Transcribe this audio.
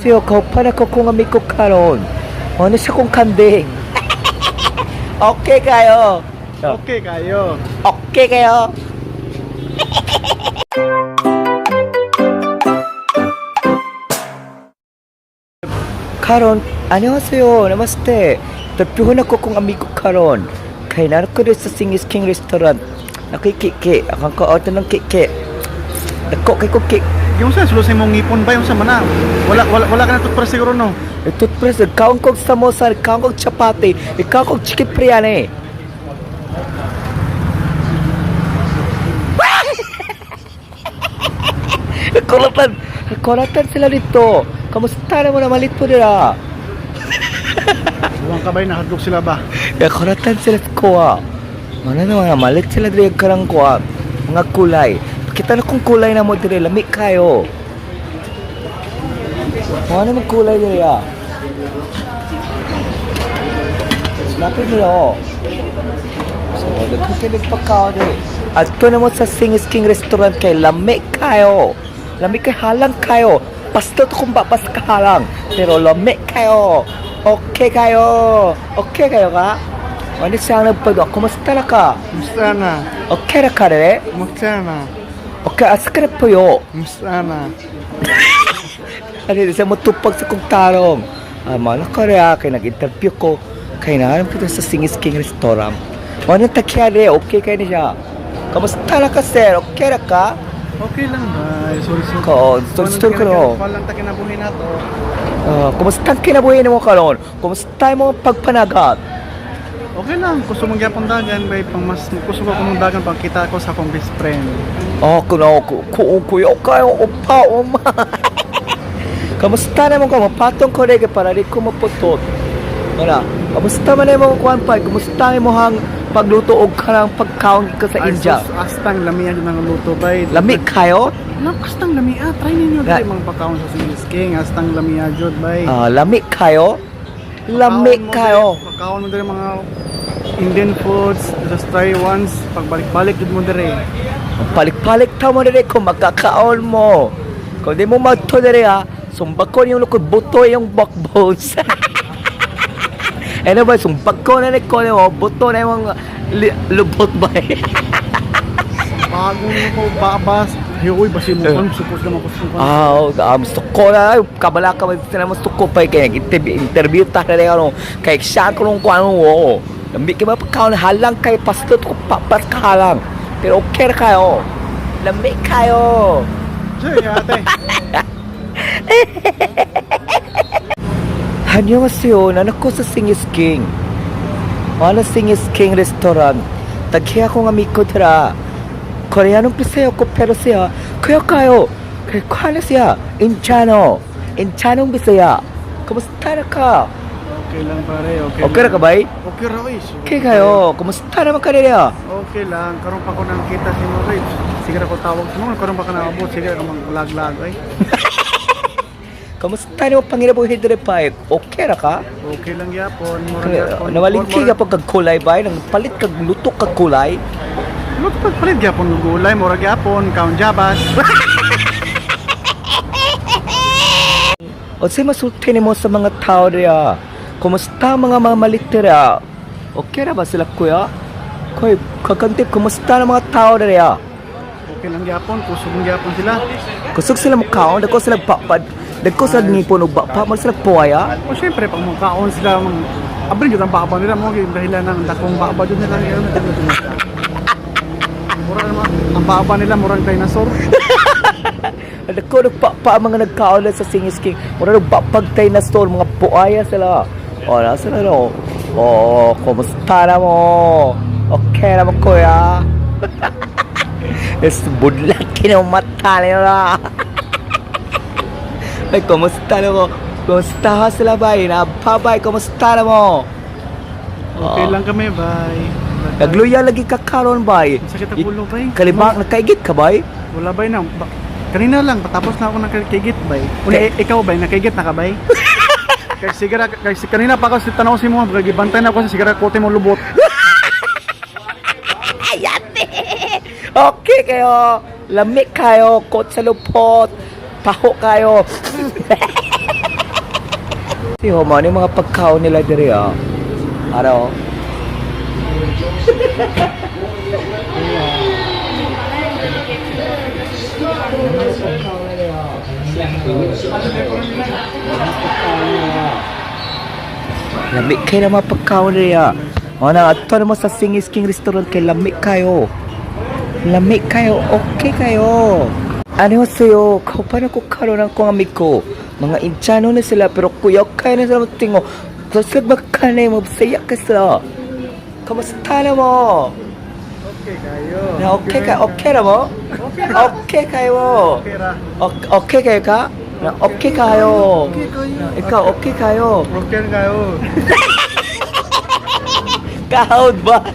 Siyo, kaupan ako kung amigo karon. Ano siya kong kanding? Okay kayo. Okay kayo. Okay kayo. Karon, 안녕하세요. Namaste. Interviewon ako kung amigo karon. Kay narako diri sa Singis King Restaurant. Nakoy kiki. Akang ka-order ng kiki. Dako kay ko kiki. Yung sa sulod sa imong ngipon ba yung sa mana? Wala wala wala ka na toothbrush siguro, no. Toothbrush, nagkaon kog samosa, nagkaon kog chapati, nagkaon kog chicken biryani. Nakulatan, nakulatan sila dito. Kamusta na mo na malit po nila? Buwang ka ba nahadlok sila ba? Nakulatan sila sa kuha. Mana na mga malit sila diri ang karang kuha. Mga kulay. Pakita na kung kulay na mo diri, lami kayo. Mga naman kulay diri ah. Lapit nila oh. So, nagkikinig pa kao diri. Adto na mo sa Singis King Restaurant kay lami kayo. Lami kay halang kayo. Basta to kung basta kahalang. Pero lami kayo. Okay kayo. Okay kayo ka? Ano siya nagpag... Kumusta na ka? Kumusta na? Okay na ka rin? Kumusta na? Okay, asa ka na po yo? Kumusta na? Ano siya matupag sa kong tarong. Ah, mana ka rin ah, kay nag-interview ko. Kay nahanap kita sa Singis King Restaurant. Ano takyari? Okay kayo niya siya. Kamusta na ka, sir? Okay na ka? Okay lang ba? Sorry, sorry. Ko, sorry, sorry ka no. Walang ta kinabuhi na to. Ah, kumusta ang kinabuhi mo karon? Kumusta yung mga pagpanagat? Okay lang, gusto mong gyapon dagan bay pang mas gusto ko kumong dagan pag kita ko sa akong best friend. Ah, kuno ko ko kuya kayo opa oma. Kamusta naman ka? Mapatong ko rin para di ko maputot. Wala. Kamusta man mo kuan pa? Kamusta mo hang pagluto og kanang pagkaon ka sa Ay, India? sus, astang lamia jud ang luto bay. Lami kayo? Lang astang lamia, try ninyo Ga- diri mga pagkaon sa Singis King, astang lamia jud bay. Ah, lami kayo? Lami Pagkaon mo kayo. diri, pagkaon mo diri mga Indian foods, just try once, pagbalik-balik jud mo diri. Palik-palik ta mo diri kung magkakaon mo. Kung di mo magto diri ha, sumbak ko yung lukod, buto yung backbones. Ano ba, sumbak ko na ni ko mo, buto na yung lubot ba eh. Bago mo ko babas, hey, uy, basi mo kan supos naman ko sukan. Ah, suko na, kabala ka, sila mo suko pa eh, kaya interview, interview ta na rin ano, kay siya ko nung kung ano, oo. Lambi ka mapagkaon, halang kay pastot ko, papas ka halang. Pero okay na kayo. Lambi kayo. Sige, ate. 안녕하세요. 나는 ko sa Singis King. Wala Singis King Restaurant. Taghiya ko nga miko dira. Koreanong pisayo ko pero siya. Kuya kayo. Kay kuana siya. Inchano. Inchanong Bisaya. Kumusta na ka? Okay lang pare, okay. Okay ra ka bay? Okay ra oy. Okay kayo. Kumusta naman ka nila? Okay lang, karon pa ko nang kita si mo oy. Sige ra ko tawag sa mo, karon pa ka naabot, sige ra ka maglag-lag oy. Kumusta nimo panginabuhi dire pa? Okay ra ka? Okay lang gyapon, mura gyapon. Nawalingki ka pag kag kulay bay? Nang palit kag luto kag kulay? Luto pag palit gyapon og gulay, mura gyapon, kaon jabas. O say masulti nimo sa mga tao diya? Kumusta mga mamalit dira? Okay ra ba sila kuya? Koy, kakantip, kumusta na mga tao diya? Okay lang gyapon, kusog gyapon sila. Kusog sila mukaon, dagko sila papad, dagko sila ngipon og bapa, mo sila puwaya. O syempre, pag mukhaon sila, mang abrin jud ang baba nila mo kay dahilan ng dakong baba jud nila. Mura naman ang baba nila murag dinosaur. Dagko nagpapa ang mga nagkaon sa Singis King. Mura nagbapag tay na store, mga puaya sila. O, nasa na no? O, kumusta na mo? Okay na mo kuya? Es budlat kinamata nila. Ay, kumusta na mo? Kumusta ka sila bay? Nababay, kumusta na mo? Okay lang kami, bye. Nagluya lagi ka karon bay. Sakit ang ulo, bay. Kalibang, nakaigit ka bay? Wala bay na. Kanina lang patapos na ako ng kigit bay. Uli, ikaw bay, nakigit na ka bay? Kay sigara kay si kanina pa ako si tanaw si mo, gibantay na ako sa sigara kote mo lubot. Ayate! Okay kayo. Lamig kayo. Kot sa lupot. Paho kayo. Si Homo, ano yung mga pagkaon nila diri ah? Ano? Lami kayo na mga pagkaon diri ah. O na, ato na mo sa Singis King Restaurant kay lami kayo. Lami kayo, okay kayo. Ano sa'yo? Kaupan ako karon ang kong amigo. Mga Indiano na sila pero kuyaw kayo na sila tingo. Tapos magkanay mo, saya ka sila. Kamusta na mo? Okay kayo. Na okay ka, okay na mo? Okay kayo. Okay ra. Okay kayo ka? Na okay kayo. Okay kayo. Na, ikaw okay kayo. Okay kayo. Kahod ba?